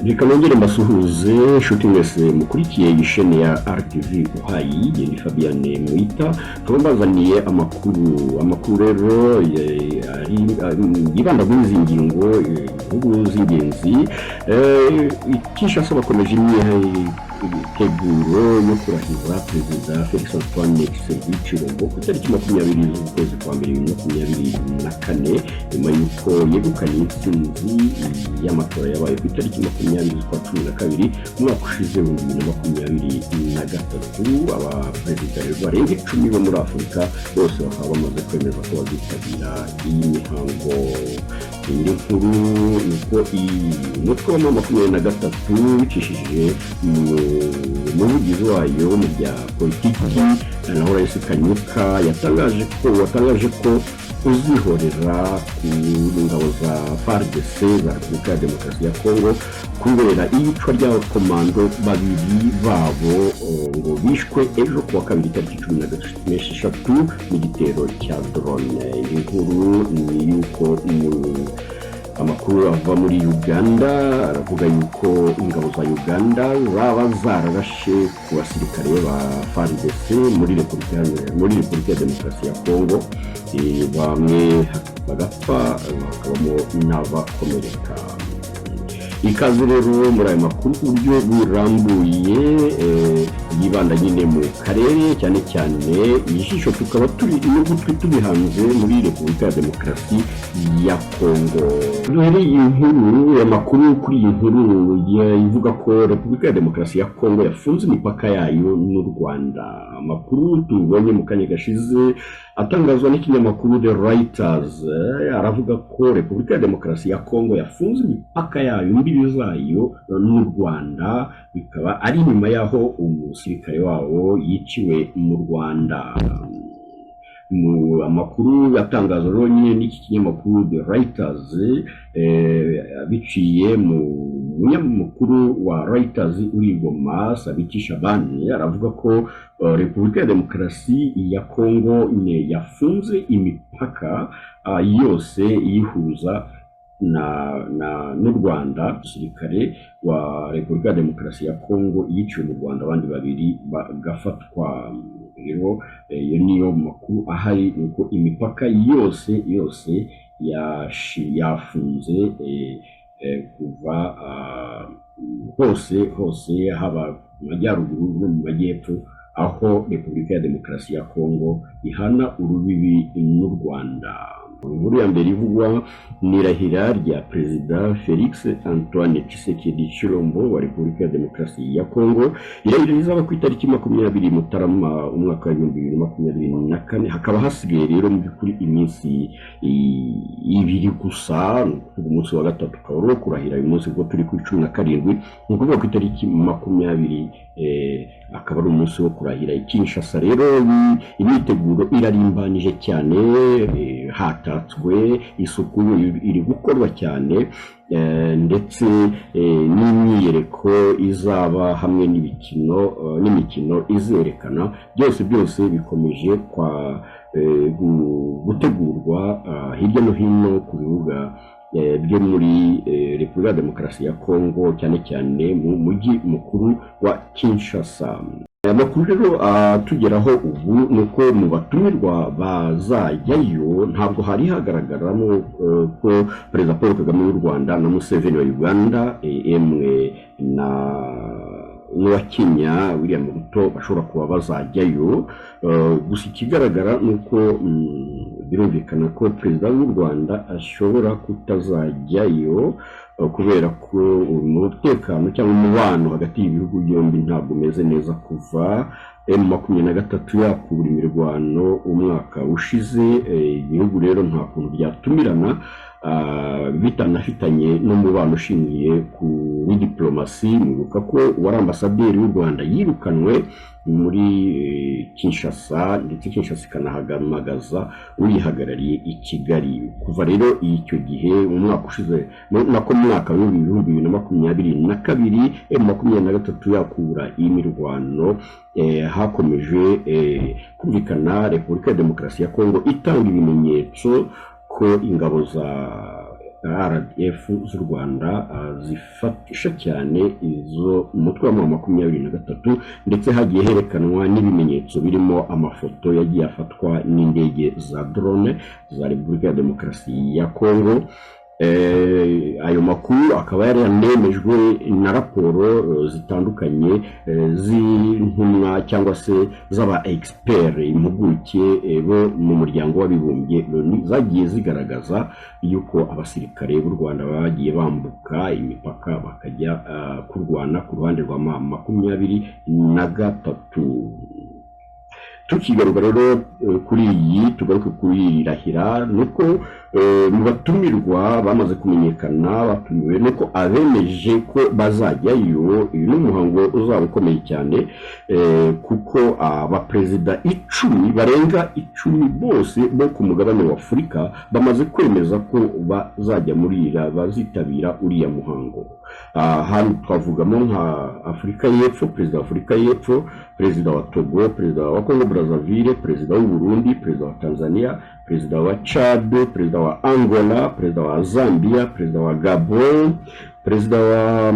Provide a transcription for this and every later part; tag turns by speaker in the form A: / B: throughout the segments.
A: Reka nongere mbasuhuze, inshuti mwese mukurikiye iyi shene ya RTV Uhayi. Ni Fabiane Mwita, nkaba mbazaniye amakuru. Amakuru rero yibanda kuri izi ngingo, inkuru z'ingenzi. Kinshasa bakomeje imyiteguro yo kurahiza Perezida Felix Antoine Tshisekedi Tshilombo ku itariki 20 z'ukwezi kwa mbere 2024, nyuma y'uko yegukanye intsinzi y'amatora yabaye ku itariki 20 z'ukwa 12 umwaka ushize 2023. Abaperezida rero barenga 10 bo muri Afurika bose bakaba bamaze kwemeza ko bazitabira iyi mihango. Indi nkuru ni uko umutwe wa M23 wicishije mu muvugizi wayo mu bya politiki, Lawrence Kanyuka, yatangaje ko watangaje ko uzihorera ku ngabo za FARDC za Repubulika ya Demokarasi ya Kongo kubera iyicwa ry'abakomando babiri babo, ngo bishwe ejo kuwa kabiri tariki 16 mu gitero cya drone. Indi nkuru ni yuko amakuru ava muri Uganda aravuga yuko ingabo za Uganda zaba zararashe ku basirikare ba FARDC muri Repubulika ya Demokarasi ya Kongo, bamwe bagapfa, hakabamo n'abakomereka. Ikaze rero muri aya makuru ku buryo burambuye, yibanda nyine mu karere, cyane cyane ijisho tukaba turi n'ugutwi tubihanze muri Repubulika ya Demokarasi ya Kongo. Duhereye iyi nkuru, amakuru kuri iyi nkuru ivuga ko Repubulika ya Demokarasi ya Kongo yafunze imipaka yayo n'u Rwanda. Amakuru tubonye mu kanya gashize atangazwa n'ikinyamakuru The Reuters aravuga ko Repubulika ya Demokarasi ya Kongo yafunze imipaka yayo, imbibi zayo n'u Rwanda, bikaba ari nyuma y'aho umusirikare wabo yiciwe mu Rwanda. Mu amakuru atangazwa rero nyine n'iki kinyamakuru The Reuters, biciye mu munyamakuru wa Reuters uri i Goma, Sabiti Shabani, aravuga ko Repubulika ya Demokarasi ya Kongo nyine yafunze imipaka yose iyihuza na n'u Rwanda. Umusirikare wa Repubulika ya Demokarasi ya Kongo yiciwe mu Rwanda, abandi babiri bagafatwa. Rero iyo niyo makuru ahari, ni uko imipaka yose yose yafunze kuva hose hose, haba mu majyaruguru no mu majyepfo, aho Repubulika ya Demokarasi ya Kongo ihana urubibi n'u Rwanda. Inkuru ya mbere ivugwa ni irahira rya Perezida Felix Antoine Tshisekedi Tshilombo wa Repubulika ya Demokarasi ya Kongo. Irahira rizaba ku itariki 20 Mutarama umwaka wa 2024. Hakaba hasigaye rero mu by'ukuri iminsi 2 gusa. Ni ukuvuga umunsi wa gatatu ukaba ari uwo kurahira uyu munsi, ubwo turi kuri 17, ni ukuvuga ku itariki 20 akaba ari umunsi wo kurahira i Kinshasa. Rero imyiteguro irarimbanije cyane, hatatswe, isuku iri gukorwa cyane, ndetse n'imyiyereko izaba hamwe n'imikino n'imikino izerekana, byose byose bikomeje kwa gutegurwa hirya no hino ku bibuga byo muri Repubulika ya Demokarasi ya Kongo, cyane cyane mu mujyi mukuru wa Kinshasa. Aya makuru rero atugeraho ubu ni uko mu batumirwa bazajyayo ntabwo hari hagaragaramo ko Perezida Paul Kagame w'u Rwanda na Museveni wa Uganda, emwe na n'uwa Kenya William Ruto bashobora kuba bazajyayo. Gusa ikigaragara ni uko birumvikana ko Perezida w'u Rwanda ashobora kutazajyayo, kubera ko umutekano cyangwa umubano hagati y'ibihugu byombi ntabwo umeze neza kuva M23 yakubura imirwano umwaka ushize. Ibihugu rero nta kuntu byatumirana bitanafitanye n'umubano ushingiye kuri diplomasi. Mwibuka ko uwari ambasaderi w'u Rwanda yirukanwe muri Kinshasa, ndetse Kinshasa ikanahamagaza uyihagarariye i Kigali. Kuva rero icyo gihe mu mwaka ushize, nako mu mwaka wa 2022, M23 yakura imirwano, hakomeje kumvikana Repubulika ya Demokarasi ya Kongo itanga ibimenyetso ko ingabo za RDF z'u Rwanda zifasha cyane izo umutwe wa M23, ndetse hagiye herekanwa n'ibimenyetso birimo amafoto yagiye afatwa n'indege za drone za Repubulika ya Demokarasi ya Kongo. Ayo makuru akaba yari yanemejwe na raporo zitandukanye z'intumwa cyangwa se z'aba expert, impuguke bo mu Muryango w'Abibumbye Loni, zagiye zigaragaza yuko abasirikare b'u Rwanda bagiye bambuka imipaka bakajya kurwana ku ruhande rwa M23. Tukigaruka rero kuri iyi, tugaruke kuri iyi rahira, nuko mu batumirwa bamaze kumenyekana batumiwe, nuko abemeje ko bazajyayo. Uyu ni umuhango uzaba ukomeye cyane, kuko abaperezida 10, barenga 10 bose bo ku mugabane wa Afurika bamaze kwemeza ko bazajya muri iriya, bazitabira uriya muhango. Hano twavugamo nka Afurika y'Epfo, perezida wa Afurika y'Epfo, perezida wa Togo, perezida wa Congo Brazzaville, perezida w'u Burundi, perezida wa Tanzania, perezida wa Chad, perezida wa Angola, perezida wa Zambia, perezida wa Gabon, perezida wa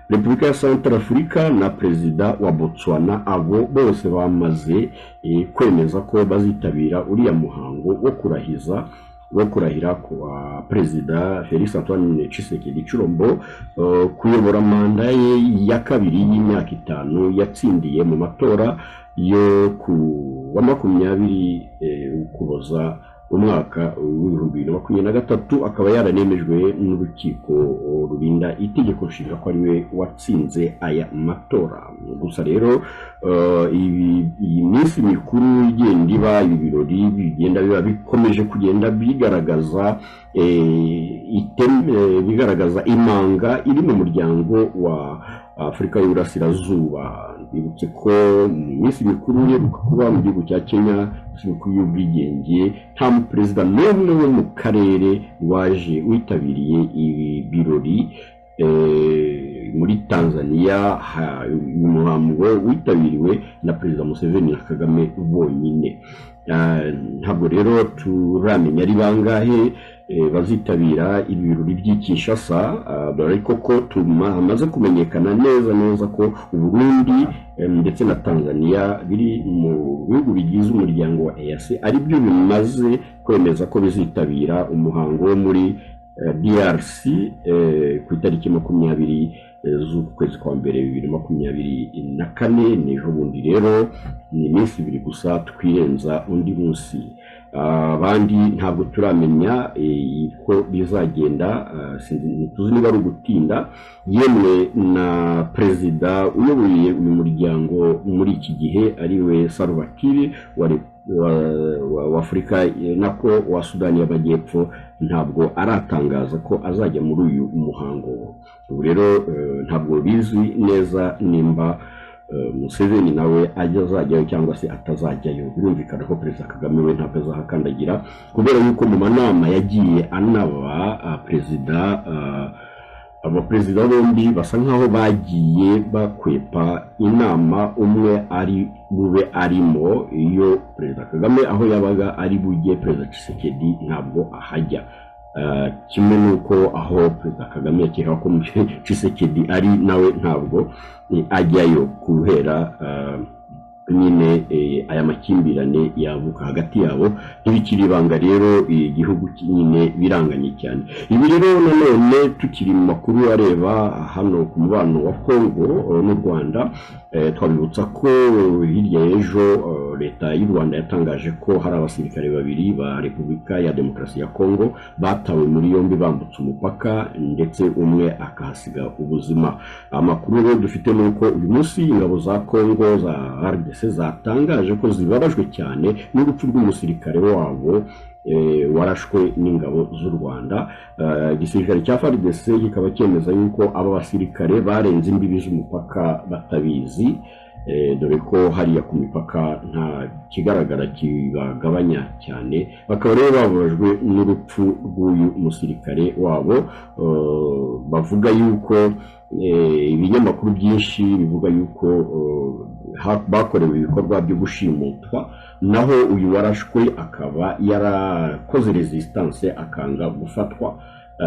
A: Repubulika ya Centrafrica na perezida wa Botswana. Abo bose bamaze kwemeza ko bazitabira uriya muhango wo kurahiza, wo kurahira kwa Perezida Felix Antoine Tshisekedi Tshilombo kuyobora manda ye ya kabiri y'imyaka 5 yatsindiye mu matora yo ku wa 20 Ukuboza umwaka w'2023, akaba yaranemejwe n'urukiko rurinda itegeko nshinga ko ari we watsinze aya matora. Gusa rero iyi minsi mikuru igenda iba, ibi birori bigenda biba, bikomeje kugenda bigaragaza iteme, bigaragaza imanga iri mu Muryango wa Afurika y'Uburasirazuba. Bibutse ko mu minsi mikuru iheruka kuba mu gihugu cya Kenya, iminsi mikuru y'ubwigenge, nta muperezida n'umwe wo mu karere waje witabiriye ibi birori. Muri Tanzania uyu muhango witabiriwe na Perezida Museveni na Kagame bonyine. Ntabwo rero turamenya ari bangahe bazitabira ibi birori by'i Kinshasa, ariko ko hamaze kumenyekana neza neza ko Uburundi ndetse na Tanzania biri mu bihugu bigize umuryango wa EAC ari byo bimaze kwemeza ko bizitabira umuhango wo muri DRC ku itariki 20 z'ukwezi kwa mbere 2024. Ni ejo bundi rero, ni iminsi 2 gusa twirenza undi munsi. Abandi ntabwo turamenya uko bizagenda, ntituzi niba ari ugutinda. Yemwe na perezida uyoboye uyu muryango muri iki gihe, ariwe Salva Kiir wa Afurika, nako wa Sudani y'Amajyepfo, ntabwo aratangaza ko azajya muri uyu muhango. Ubu rero ntabwo bizwi neza nimba Museveni nawe ajya azajyayo cyangwa se atazajyayo. Birumvikana ko Perezida Kagame we ntabwo azahakandagira, kubera yuko mu manama yagiye anaba, perezida abaperezida bombi basa nkaho bagiye bakwepa inama umwe ari bube arimo. Iyo Perezida Kagame aho yabaga ari bujye, Perezida Tshisekedi ntabwo ahajya. Kimwe n'uko aho Perezida Kagame yakeka ko Tshisekedi ari, nawe ntabwo ajyayo, guhera nyine aya makimbirane yavuka hagati yabo. Ntibikiri ibanga rero, igihugu nyine biranganye cyane. Ibi rero nanone tukiri mu makuru areba hano ku mubano wa Kongo n'u Rwanda, twabibutsa ko hirya y'ejo Leta y'u Rwanda yatangaje ko hari abasirikare babiri ba Repubulika ya Demokarasi ya Kongo batawe muri yombi bambutse umupaka, ndetse umwe akahasiga ubuzima. Amakuru rero dufite ni uko uyu munsi ingabo za Kongo za RDC zatangaje ko zibabajwe cyane n'urupfu rw'umusirikare wabo warashwe n'ingabo z'u Rwanda. Igisirikare cya FARDC kikaba cyemeza yuko aba basirikare barenze imbibi z'umupaka batabizi, dore ko hariya ku mipaka nta kigaragara kibagabanya cyane. Bakaba rero bababajwe n'urupfu rw'uyu musirikare wabo. Bavuga yuko ibinyamakuru byinshi bivuga yuko bakorewe ibikorwa byo gushimutwa, naho uyu warashwe akaba yarakoze resistance akanga gufatwa.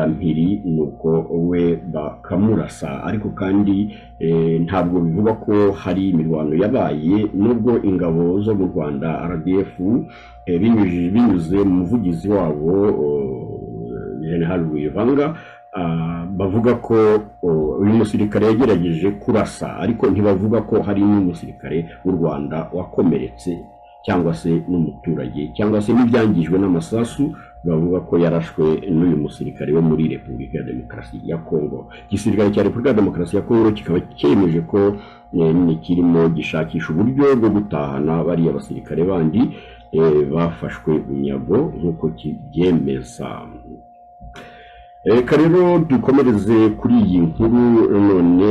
A: mpiri, nuko we bakamurasa. Ariko kandi ntabwo bivugwa ko hari imirwano yabaye, nubwo ingabo zo mu Rwanda RDF binyuze mu muvugizi wabo General Rwivanga bavuga ko uyu musirikare yagerageje kurasa, ariko ntibavuga ko hari n'umusirikare w'u Rwanda wakomeretse cyangwa se n'umuturage cyangwa se n'ibyangijwe n'amasasu bavuga ko yarashwe n'uyu musirikare wo muri Repubulika ya Demokarasi ya Kongo. Igisirikare cya Repubulika ya Demokarasi ya Kongo kikaba cyemeje ko kirimo gishakisha uburyo bwo gutahana bariya basirikare bandi bafashwe bunyago nk'uko kibyemeza. Reka rero dukomereze kuri iyi nkuru none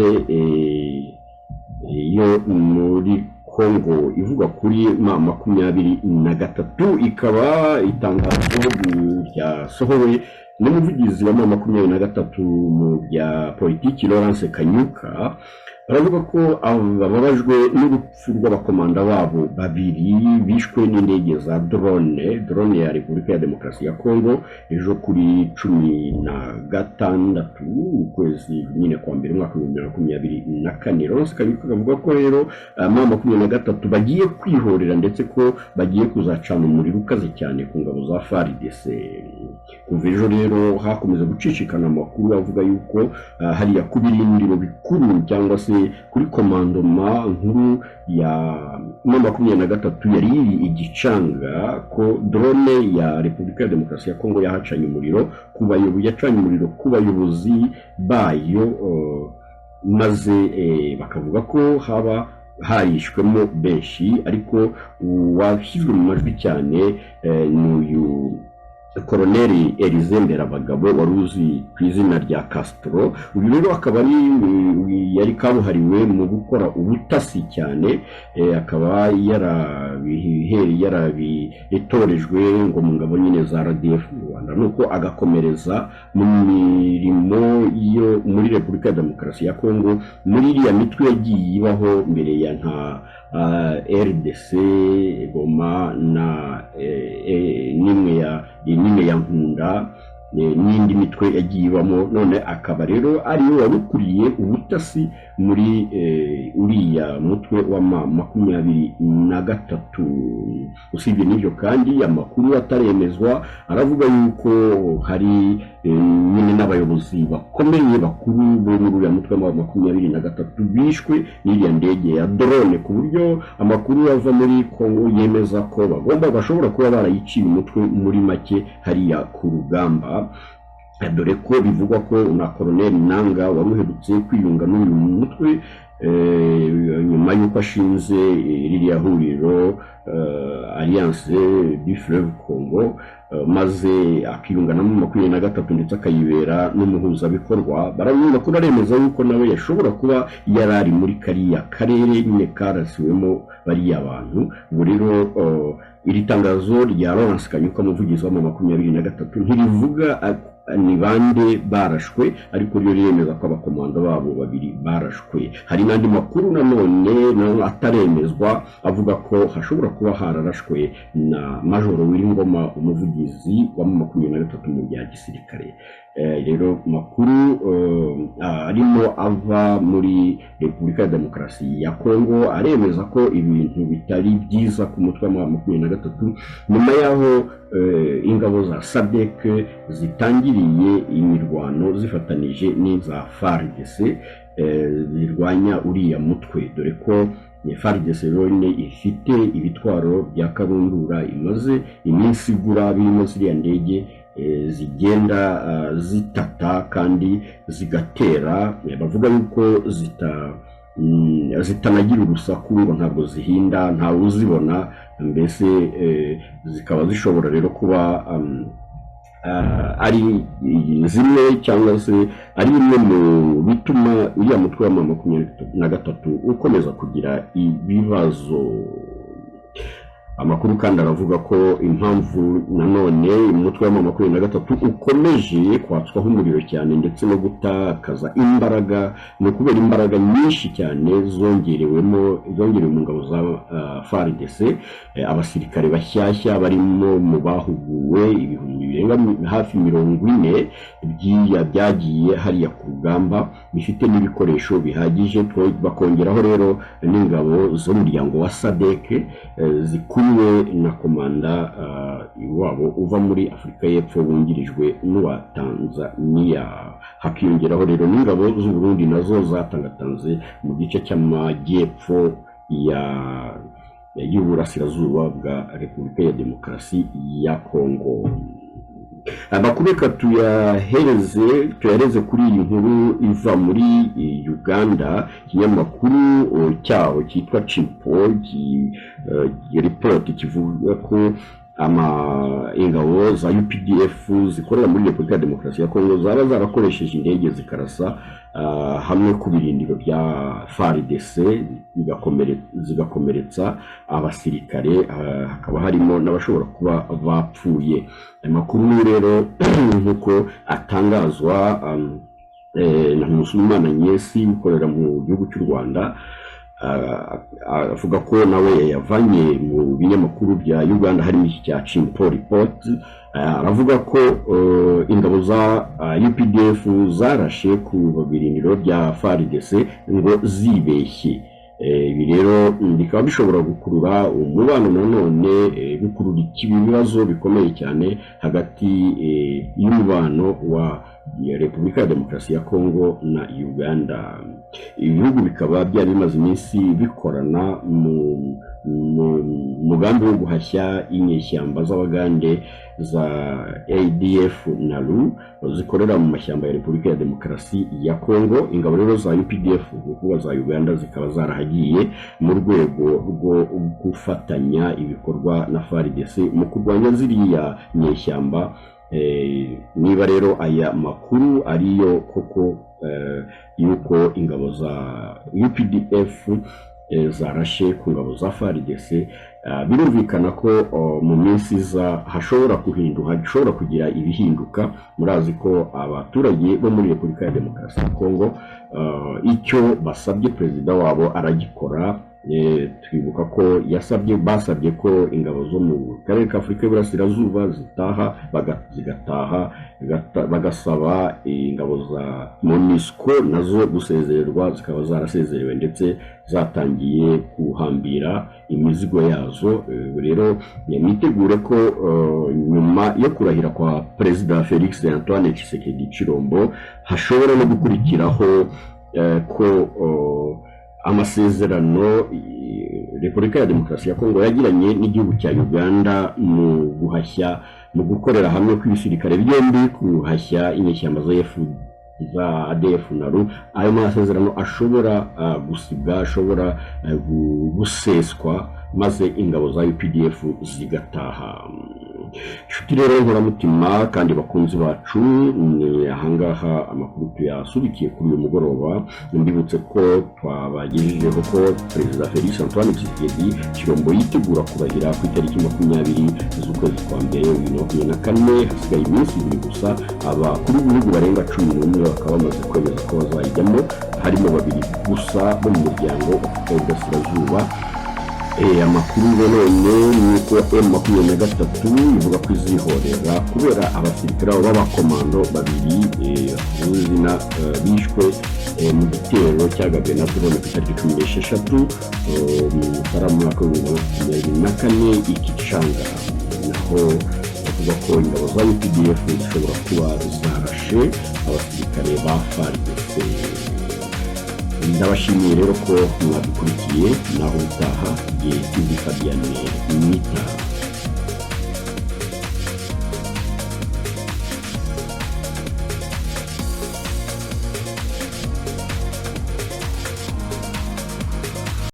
A: yo muri Kongo ivuga kuri M23, ikaba itangazo ryasohowe n'umuvugizi wa M23 mu bya politiki, Lawrence Kanyuka. Baravuga ko bababajwe n'urupfu rw'abakomanda babo babiri bishwe n'indege za drone ya Repubulika ya Demokarasi ya Kongo ejo kuri 16 ukwezi nyine kwa mbere, umwaka wa 2024. Lawrence Kanyuka akavuga ko rero M23 bagiye kwihorera, ndetse ko bagiye kuzacana umuriro ukaze cyane ku ngabo za FARDC. Kuva ejo rero hakomeza gucicikana amakuru avuga yuko hariya ku birindiro bikuru cyangwa se kuri commandement nkuru ya M23 yari iri i Gicanga, ko drone ya Repubulika ya Demokarasi ya Kongo yahacanye umuriro ku bayobozi, yacanye umuriro ku bayobozi bayo, maze bakavuga ko haba harishwemo benshi, ariko uwashyizwe mu majwi cyane ni uyu Koroneri Elize Mberabagabo wari uzi ku izina rya Castro. Uyu rero akaba ari yari kabuhariwe mu gukora ubutasi cyane, akaba yarabitorejwe ngo mu ngabo nyine za RDF mu Rwanda, nuko agakomereza mu mirimo yo muri Repubulika ya Demokarasi ya Kongo, muri iriya mitwe yagiye ibaho mbere ya nka RDC Goma na n'imwe ya Nkunda n'indi mitwe yagiye ibamo. None akaba rero ariwe wari ukuriye ubutasi muri uriya mutwe wa M23. Usibye n'ibyo kandi, amakuru ataremezwa aravuga yuko hari nyine n'abayobozi bakomeye bakuru bo muri uriya mutwe wa M23 bishwe n'iriya ndege ya drone, ku buryo amakuru ava muri Kongo yemeza ko bagomba bashobora kuba barayiciye umutwe muri make hariya ku rugamba, dore ko bivugwa ko na Koroneli Nanga wari uherutse kwiyunga n'uyu mutwe nyuma y'uko ashinze ririya huriro Alliance du Fleuve Congo, maze akiyunga na 23 ndetse akayibera n'umuhuzabikorwa. Baramwumva ko aremeza yuko nawe yashobora kuba yari ari muri kariya karere nyine karasiwemo bariya bantu. Ubu rero iri tangazo rya Lawrence Kanyuka, umuvugizi wa 23, ntirivuga ni bande barashwe, ariko ryo riremeza ko abakomando babo babiri barashwe. Hari n'andi makuru nanone ataremezwa avuga ko hashobora kuba hararashwe na Majoro Wiringoma, umuvugizi wa 23 mu bya gisirikare. Rero makuru arimo ava muri Repubulika ya Demokarasi ya Kongo aremeza ko ibintu bitari byiza ku mutwe wa 23 nyuma y'aho ingabo za SADC zitangiriye imirwano zifatanije n'iza FARDC zirwanya uriya mutwe, dore ko FARDC rero ifite ibitwaro bya karundura imaze iminsi igura, birimo ziriya ndege zigenda zitata kandi zigatera. Bavuga yuko zitanagira urusaku, ngo ntabwo zihinda, ntawe uzibona mbese, zikaba zishobora rero kuba ari zimwe cyangwa se ari bimwe mu bituma uriya mutwe wa 23 ukomeza kugira ibibazo. Amakuru kandi aravuga ko impamvu nanone umutwe wa M23 ukomeje kwatswaho umuriro cyane ndetse no gutakaza imbaraga ni ukubera imbaraga nyinshi cyane zongerewemo, zongerewe mu ngabo za FARDC, abasirikare bashyashya barimo mu bahuguwe ibihumbi birenga hafi 40 byiya byagiye hariya ku rugamba, bifite n'ibikoresho bihagije. Bakongeraho rero n'ingabo z'umuryango wa SADC, zikuriwe na komanda wabo uva muri Afurika y'Epfo wungirijwe n'uwa Tanzania. Hakiyongeraho rero n'ingabo z'u Burundi nazo zatangatanze mu gice cy'amajyepfo ya y'uburasirazuba bwa Repubulika ya Demokarasi ya Kongo. Amakuru reka tuyahereze kuri iyi nkuru iva muri Uganda. Ikinyamakuru cyaho cyitwa Chimpo Report kivuga ko ama ingabo za UPDF zikorera muri Repubulika ya Demokarasi ya Kongo zaba zarakoresheje indege zikarasa hamwe ku birindiro bya FARDC, zigakomeretsa abasirikare, hakaba harimo n'abashobora kuba bapfuye. Aya makuru rero nk'uko atangazwa na Musulumana Nyesi ukorera mu gihugu cy'u Rwanda, avuga ko nawe yayavanye mu binyamakuru bya Uganda harimo iki cya Chimpo Report. Aravuga ko ingabo za UPDF zarashe ku birindiro bya FARDC ngo zibeshye. Ibi rero bikaba bishobora gukurura umubano nanone, gukurura ibibazo bikomeye cyane hagati y'umubano wa Repubulika ya Demokarasi ya Kongo na Uganda. Ibihugu bikaba byari bimaze iminsi bikorana mu mugambi wo guhashya inyeshyamba z'Abagande za ADF NALU zikorera mu mashyamba ya Repubulika ya Demokarasi ya Kongo. Ingabo rero za UPDF, ni ukuvuga za Uganda, zikaba zarahagiye mu rwego rwo gufatanya ibikorwa na FARDC mu kurwanya ziriya nyeshyamba. Niba rero aya makuru ariyo koko, yuko ingabo za UPDF zarashe ku ngabo za FARDC, birumvikana ko mu minsi iza hashobora guhinduka, hashobora kugira ibihinduka. Murazi ko abaturage bo muri Repubulika ya Demokarasi ya Kongo, icyo basabye perezida wabo aragikora. Twibuka ko yasabye, basabye ko ingabo zo mu karere ka Afurika y'Iburasirazuba zitaha, zigataha, bagasaba ingabo za MONUSCO nazo gusezererwa, zikaba zarasezerewe ndetse zatangiye guhambira imizigo yazo. Rero mwitegure ko nyuma yo kurahira kwa Perezida Felix Antoine Tshisekedi Tshilombo hashobora no gukurikiraho ko amasezerano Repubulika ya Demokarasi ya Kongo yagiranye n'igihugu cya Uganda mu guhashya, mu gukorera hamwe kw'ibisirikare byombi guhashya inyeshyamba za F za ADF NALU, ayo masezerano ashobora gusibwa, ashobora guseswa, maze ingabo za UPDF zigataha. Inshuti rero nkoramutima kandi bakunzi bacu, ni ahangaha amakuru tuyasubikiye kuri uyu mugoroba. Mbibutse ko twabagejejeho ko Perezida Felix Antoine Tshisekedi Tshilombo yitegura kurahira ku itariki 20 z'ukwezi kwa mbere 2024, hasigaye iminsi 2 gusa. Abakuru b'ibihugu barenga 11 bakaba bamaze kwemeza ko bazayijyamo, harimo babiri gusa bo mu muryango wa Afurika y'Iburasirazuba. Amakuru nanone ni uko M23 ivuga ko izihorera kubera abasirikare babo b'abakomando babiri batavuze izina, bishwe mu gitero cyagabwe na drone ku itariki 16 mu Mutarama mwaka wa 2024 i Kitshanga. Naho bavuga ko ingabo za UPDF zishobora kuba zarashe abasirikare ba FARDC. Ndabashimiye rero ko mwadukurikiye, naho utaha igihe. TV Fabiane Mwita.